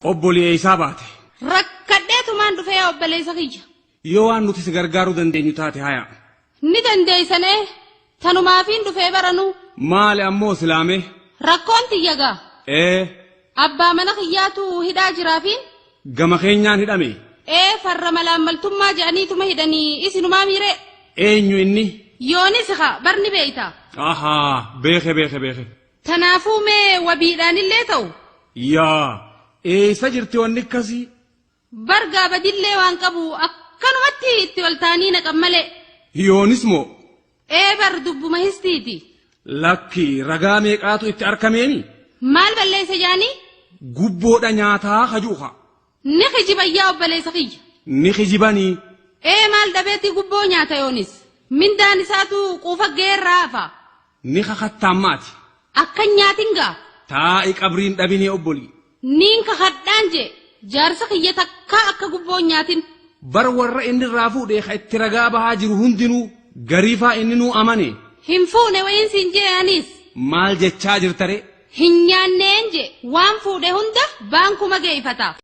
Obbolii eeysaa baate? Rakkadheetumaan dhufe yaa obboleessa kiyya. Yoo waan nuti si gargaaruu dandeenyu taate haya. Ni dandeeysan ee. Tanumaafiin dhufee baranuu. Maali ammoo silaamee? Rakkoon tiyya gaa. Ee. Abbaa mana kiyyaatu hidhaa jiraafiin. Gama keenyaan hidhame? Ee farra malaammaltummaa je'aniituma hidhanii isinumaa miiree? Eenyu inni? Yoonis kaa bar ni beeyta. Ahaa beeke beeke beeke. Tanaafuu mee wabiidhaanillee ta'u. Yaa eeysa jirti wanni akkasii? Bar gaa badillee waan qabu akkanumatti itti ol ta'anii naqan malee. Yoonis moo? Ee bar dubbuma histiiti. Lakki ragaa meeqaatu itti arkameemi? Maal balleeyse jaanii? Gubboodha nyaataa ka ju'u kaa. Ni kijiban yaa obboleessa kiyya. Ni kijibanii? Ee maal dhabeeti gubboo nyaata yoonis. Mindaan isaatu quufa geerraa hafa. Ni kakattaa amma ati? Akka hin nyaatin gaa. Taa'i qabriin dhabinii obbolii. Niin kakadhaan jee. Jaarsa kiyya takkaa akka gubboo hin nyaatin. Bar warra inni irraa fuudhe ka itti ragaa bahaa jiru hundinuu gariifaa inninuu amane. Hin fuune wayiin siin jee aniis. Maal jechaa jirta ree? Hin nyaanneen jee. Waan fuudhe hunda baankuma geeyfata.